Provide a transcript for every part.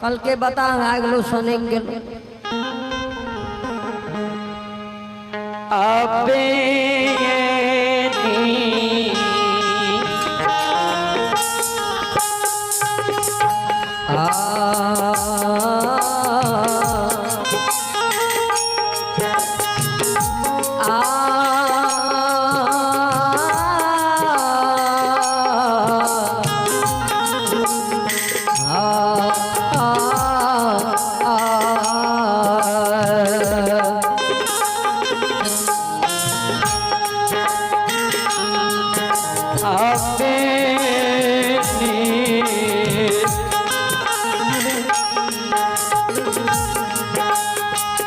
कल के बता भए गेलो, सनकि गेलो। अबे आ आ आ अबे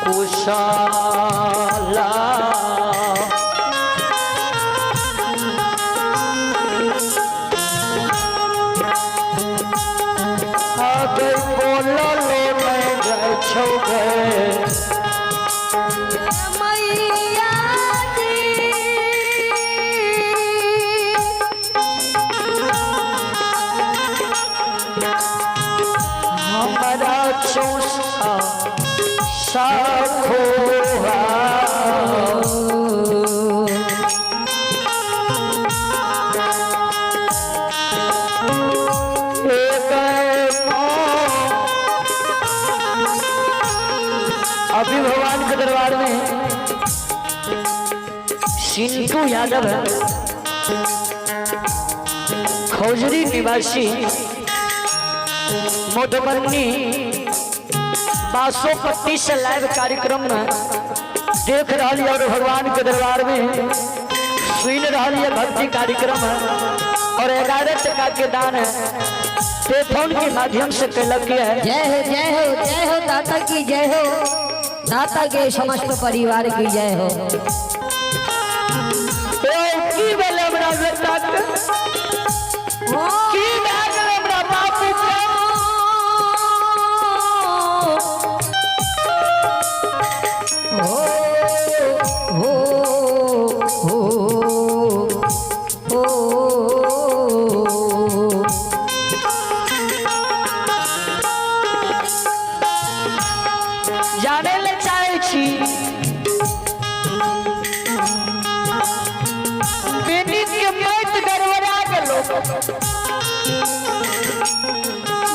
कुशाला अबे बोलो लो मैं जाइ छौ गे। मैया जी, हमरा चौसा साखोहा अभी भगवान के दरबार में सिंटू यादव है, खौजरी निवासी, मधुबनी बासोपट्टी से लाइव कार्यक्रम में देख रहा है और भगवान के दरबार में सुन रहा है भक्ति कार्यक्रम है और 11 टका के दान है टेलीफोन के माध्यम से कैलक है। जय हो, जय हो, जय हो दाता की जय हो, दाता के समस्त परिवार की जय हो। ए, की भेलै हमरा बेटा के? की भए गेलै हमरा बापू के? हो हो हो हो। जाने ले चाहे छी बेनी के मौत गड़बड़ा गेलो,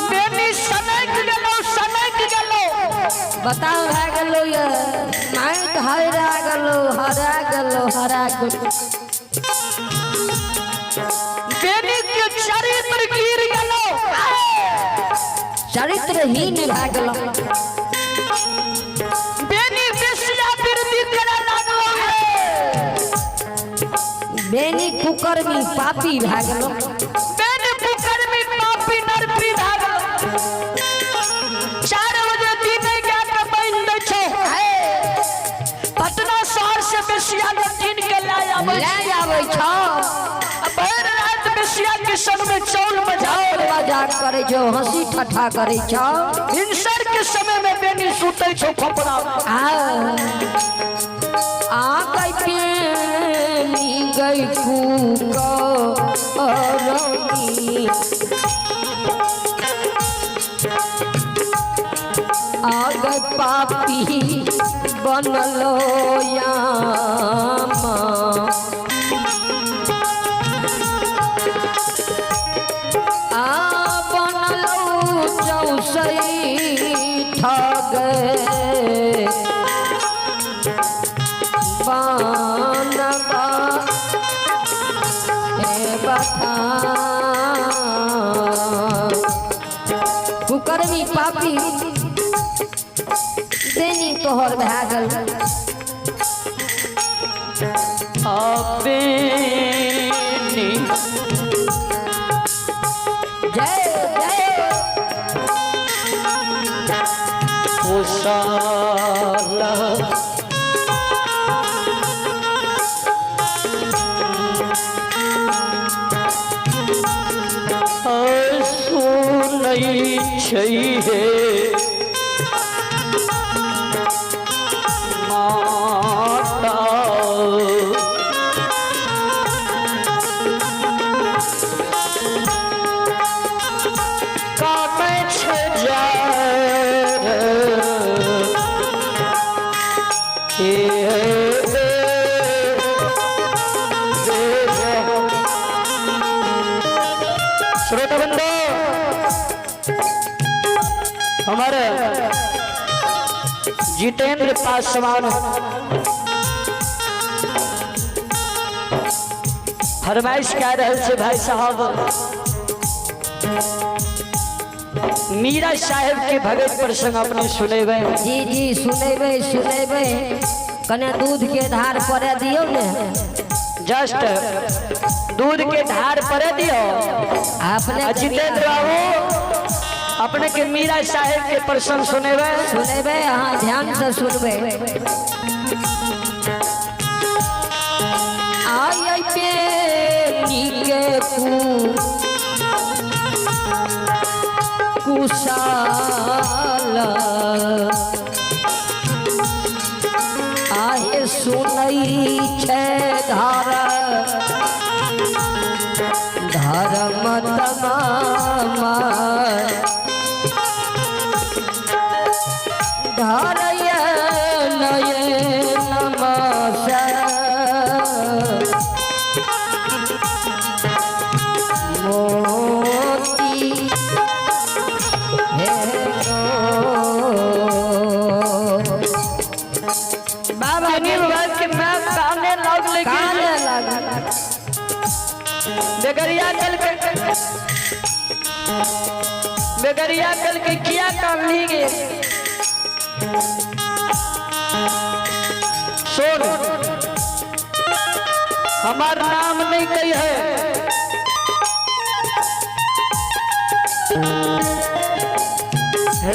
बेनी सनक गेलो, सनक गेलो। बताओ भए गेलो ये माइक हरा गेलो, हरा गेलो, हरा गेलो। बेनी के चरित्र गिर गेलो, चरित्रहीन भए गेलो। बेनी बेसिया वृद्धि करे लागलो रे। बेनी कुकर्मी पापी भए गेलो। बेनी कुकर्मी पापी नरपी भए गेलो। 4 बजे दिन गाय के बान्हि दै छौ। पटना शहर से बेसिया लटीन के लए आबै लए आबै छौ। आ भरि राति बेसिया के संग में चौल बजाओ मजाक करै छौ, हंसी ठट्ठा करै छौ। हिंसर के समय में बेनी सुतै छौ खोपड़ा। आ आ गई बेनी गई कुकरनी, आ गई पापी बनलो यामा। आ बनलो चौसई ठगे बनबा हे बता। कुकर्मी पापी बेनी तोहर भए गेल। बेनी जय जय कुशाला सुनै छै हे माता, कामै छै जाय हमारे जितेंद्र पासवान फरमाइश कह रहे छे भाई साहब, मीरा साहेब के भगत प्रसंग अपने सुनेबे। जी जी सुनेबै सुनेबै, कने दूध के धार पर दियौ ने। जस्ट दूध के धार पर दियो। अपने आ जितेंद्र बाबू अपने के मीरा साहेब के प्रसंग सुनेबे। सुनेबै, अहाँ ध्यान से सुनबै। आय पे नीके कुशाल आहे सुनै छै धारा धर्म तमामा धरय नय नमः मोती हे बाबा बाबा के मैं काने लगले। काने लागल। बेगरिया कल के, बेगरिया कल के किया काम ली गे? सुन, हमार नाम नहीं कही है।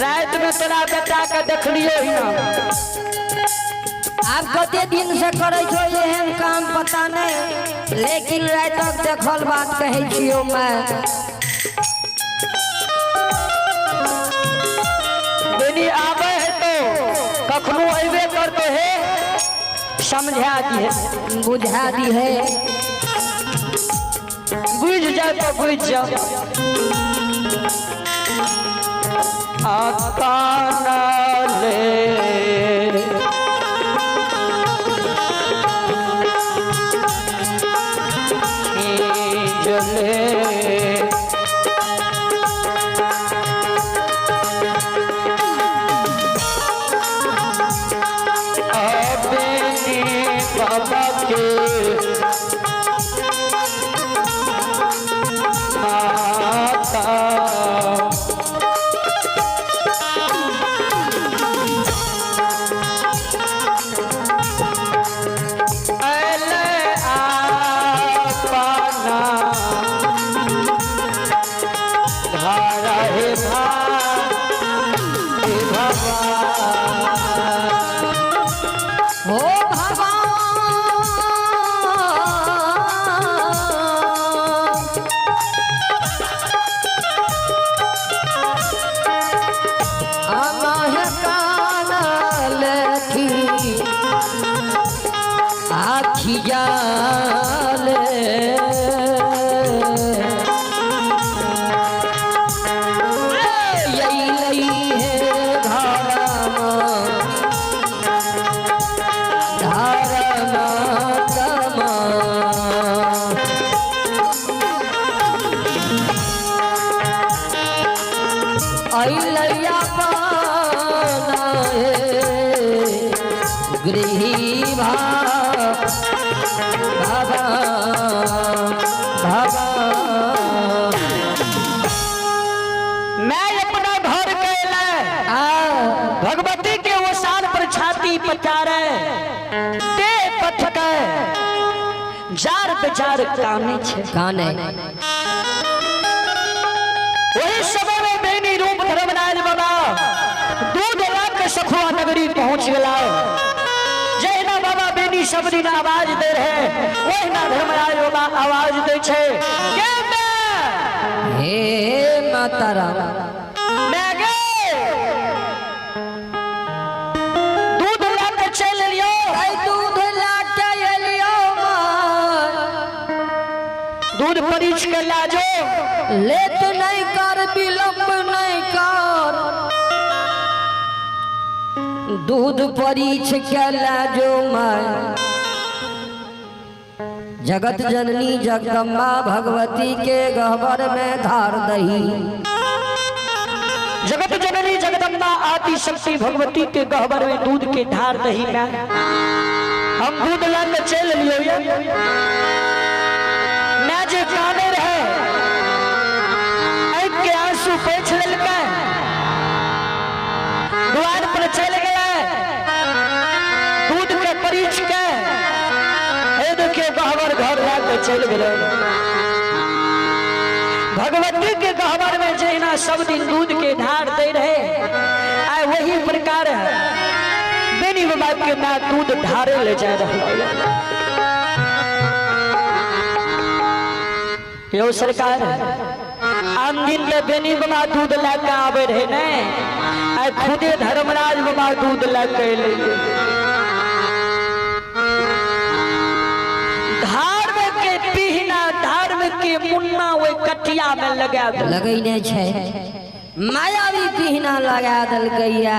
रात में तोरा बेटा के देखलियो ही ना। आब कते दिन से करै छो एहन काम पता नहीं, लेकिन रातक देखल बात कहै छियो मैं। बेनी आवे है तो कखनो अबे करते है, समझा दी है। बुझा दी है। बुझ जाओ तो बुझ जाओ। आका ले जले अबेनी बाबा के माता। अले आपना धारा हे भगवान। हो भगवान, अमह कान लखी आखिया ले यही लई है धारा धारमा तमा। अइलैया पाना हे गृही भवा भवा। मैं अपना घर कैले आ भगवती के ओसार पर छाती पचारे ते पथके जार बेचार काने छे। काने। वही समय में बेनी रूप धर्मराज बाबा दूध लाके सखुआ नगरी पहुंच गला। जहिना बाबा बेनी सब दिन आवाज दे रहे, वहिना धर्मराज बाबा आवाज दे छे के मैं हे माता राम मैं गे दूध लाके चल लियो। ऐ दूध लाके एलियो मां, दूध परीछ के लाजो। लेट नहीं कर विलंब नहीं कर, दूध परीछ के लाजो मां। जगत जननी जगदम्बा भगवती के गहबर में धार दही। जगत जननी जगदम्बा आदि शक्ति भगवती के गहबर में दूध के धार दही में हम दूध ला के चल लियो। मैं जे काने रहे आँख के आंसू पोछ लेलकै, द्वार पर चल गया, दूध के परीछ के हे देखिए गहबर घर ला के चल गए। भगवती के गहबर में जहिना सब दिन दूध के धार दे रहे, आए वही प्रकार है बेनी बाबा के मां दूध ढारे ले जा रहा। यो सरकार आम दिन के बेनी बाबा दूध लेके आवे रहे ने, आए खुदे धर्मराज बाबा दूध लेके ले। धर्म के पीहना धर्म के मुन्ना ओहि कटिया में लगा देलकै। लगैने छै मायावी पीहना लगा देलकैया।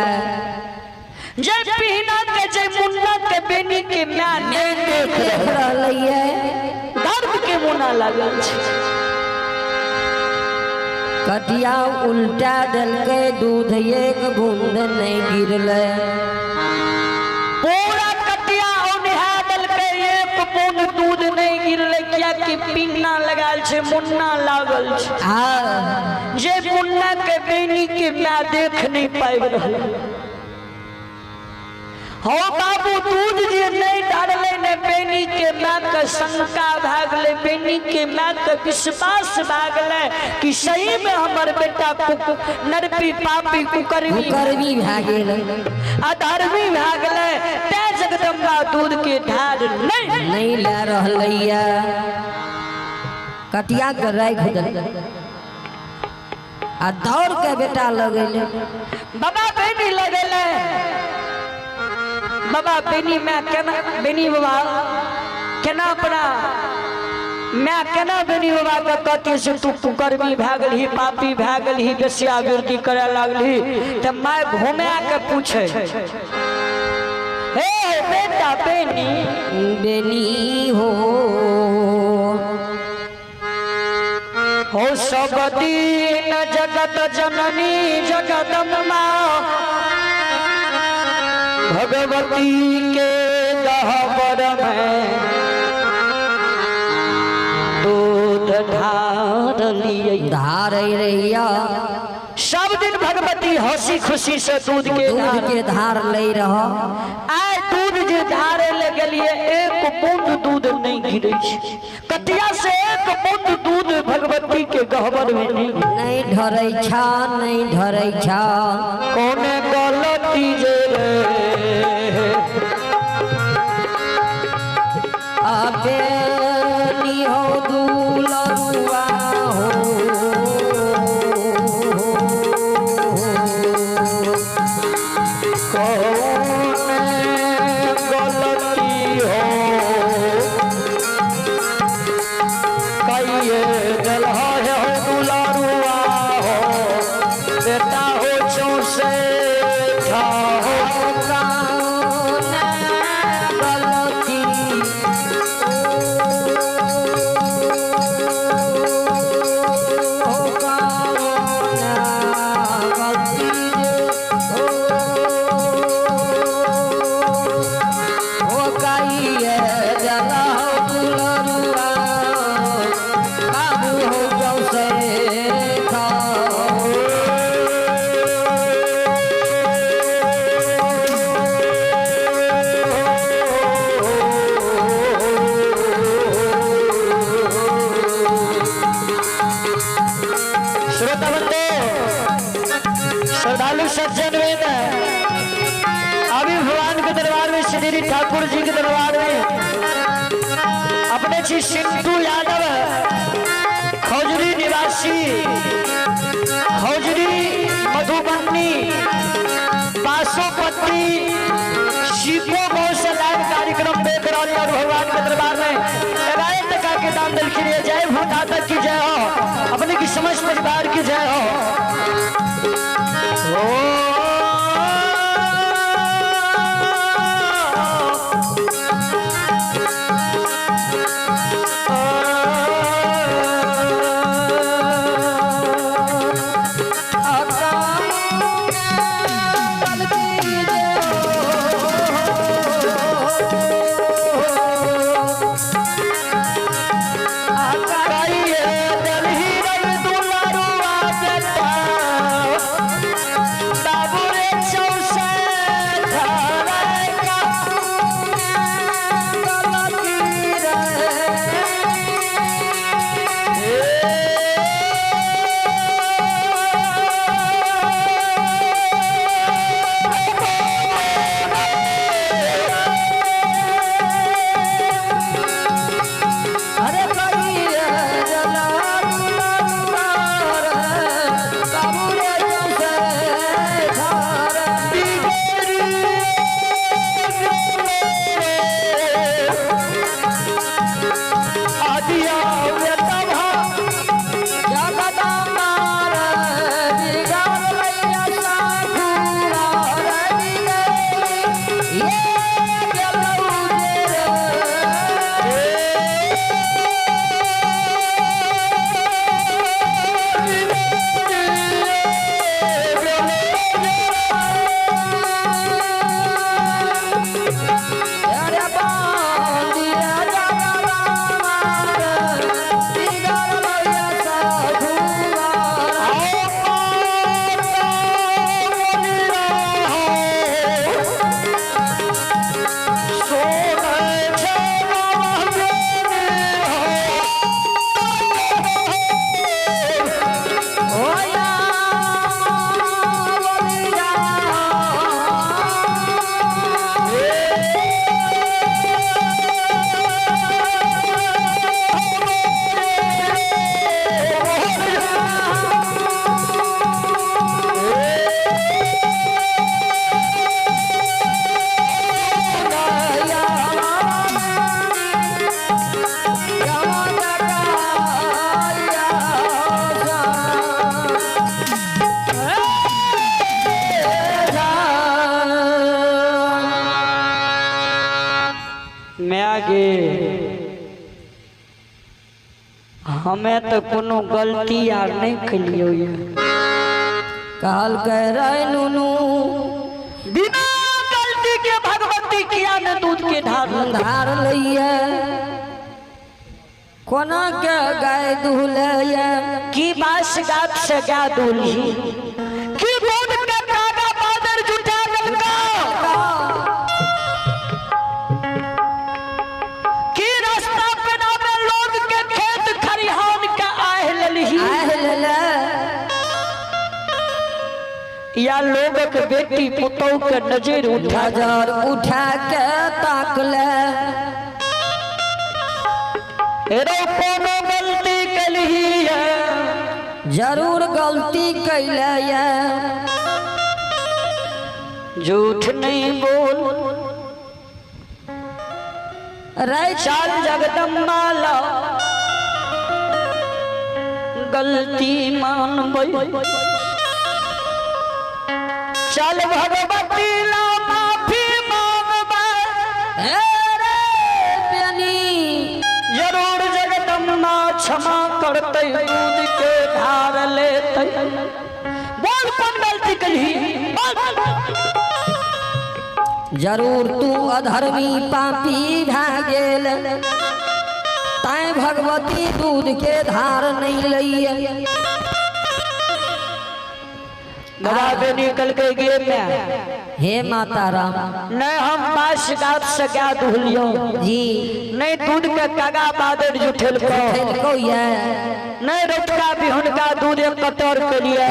जे पीहना के जे मुन्ना के बेनी के मां नहीं देख देख रहलैया, धर्म के मुन्ना लागल छै। कटिया उल्टा देलकै, दूध एक बूंद नहीं गिरलै। पूरा कटिया औनिहा देलकै, एक बूंद दूध नहीं गिरलै, कियाकि पीहना लगाल छै, मुन्ना लागल छै। हाँ जे मुन्ना के बेनी के मां देख नहीं पाबि रहल। हो बाबू दूध जे नहीं डालले ने बेनी के मां के शंका भागले, बेनी के मां के विश्वास भागले कि सही में हमर बेटा नरपी पापी कुकर्मी कुकर्मी भए गेल, अधर्मी भागले, तैं जगदम्बा दूध के ढार नहीं नहीं लए रहलैया। कटिया के राखि देलकै आ दौड़ के बेटा लगेले। बाबा बेनी लगेले। बाबा बेनी मैं केना बेनी बाबा केना अपना मैं केना बेनी बाबा के कहती से तू कुकर्मी भए गेलही, पापी भए गेलही, वेश्यावृत्ति करे लागलही। तऽ my घुमा के पूछे, हे बेटा बेनी बेनी हो हो सब दीन जगत जननी जगदम्बा भगवती के गहबर में दूध ढार लियै। धारै रहिया। सब दिन भगवती हंसी खुशी से दूध के दूध के धार ले रह। आय दूध जे धारे ले गेलिए एक बूंद दूध नहीं गिरे छै। कटिया से एक बूंद दूध भगवती के गहबर में नहीं नहीं ढरै छा, नहीं ढरै छा। कोने गलती जे रे अबे नी हो दुलरुआ हो। कौन गलती हो कहिए दलहा हो दुलारुआ हो बेटा हो चौसे था हो। कौन गलती हो, कौन गलती हो, हो कहिए दलहा दुलरुआ बाबू हो चौसे था। श्रोता बंधु श्रद्धालु सज्जन वेद, अभी भगवान के दरबार में श्री ठाकुर जी के दरबार में अपने श्री सिंधु यादव खौजरी निवासी खौजरी मधुबनी बासोपट्टी सीको गांव से लाइव कार्यक्रम देख रहा और भगवान के दरबार में 11 टका के दान दिलखिन। जय भूत की जय हो, अपने की समस्त परिवार की जय हो। ओ हमें तो कोनो गलती आर नहीं कलियो ये। कहलकै रे नुनू, बिना गलती के भगवती किया ने दूध के धार धार लैये, कोना के गाय दुहलैये, की बास गात से गा दूली, की दूध के कागा बादर जुटा देलका, की रास्ता पे नामे लोग के खेत खरिहान के आह लेलही, आह लेले, या लोग के बेटी पुतोह के नजर उठा नजर उठा के ताकले, रे कोनो गलती कलही है, जरूर गलती कैले ये, झूठ नहीं बोल रे चल जगदम्बा ला गलती मानबै, चल भगवती ला माफी मांगबै, रे बेनी जरूर जगदम्बा क्षमा करतै, दूध के धार लेतै। बोल कौन गलती कलही, बोल। जरूर तू अधर्मी पापी भए गेल, तैं भगवती दूध के धार नहीं लैये। बाबा बेनी कल के गे में, हे माता राम, नहीं हम बास गात से गा दुहलियो जी, नहीं दूध के कागा बादर जुठेलको, खेलको ये, नहीं रोटका भी हुनका दूध एक कटर के लिए,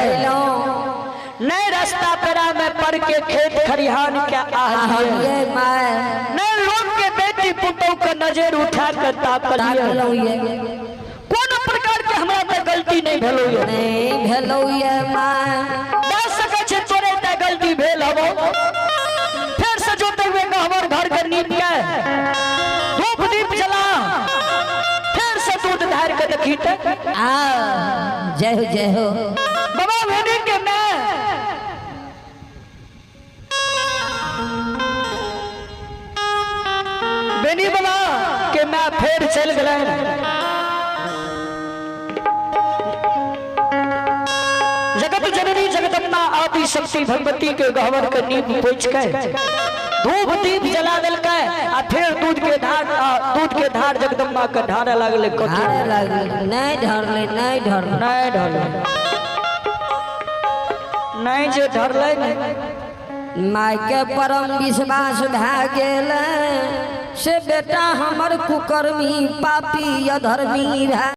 नहीं रास्ता पेरा में पड़ के खेत खरिहान के आह लिए, ये my नहीं लोग के बेटी पुतोह के नजर उठा के ताकलिए, ताकलौ ये, कोन प्रकार के हमरा ते गलती नहीं भेलो ये, नहीं भेलो ये my, दस सकै छै तोरे ते गलती भेल हबो, फिर से जोते हुए हमर घर के नीप के धूप दीप जला, फिर से दूध धार के देखी ते आ जय हो जय हो। बाबा भेनी के मैं बेनी बाबा के मैं फिर चल गए। जगत जननी जगदम्बा आदि शक्ति भगवती के गहवर के नीप पोंछ के धूप दीप जला देलकै आ फिर दूध के धार, दूध के धार जगदम्बा के ढारे लागले, ढारे लागले, नहीं ढरले, नहीं ढरले, नहीं ढरले, नहीं जे ढरले नहीं। My के परम विश्वास भए गेल से बेटा हमर कुकर्मी पापी अधर्मी भए।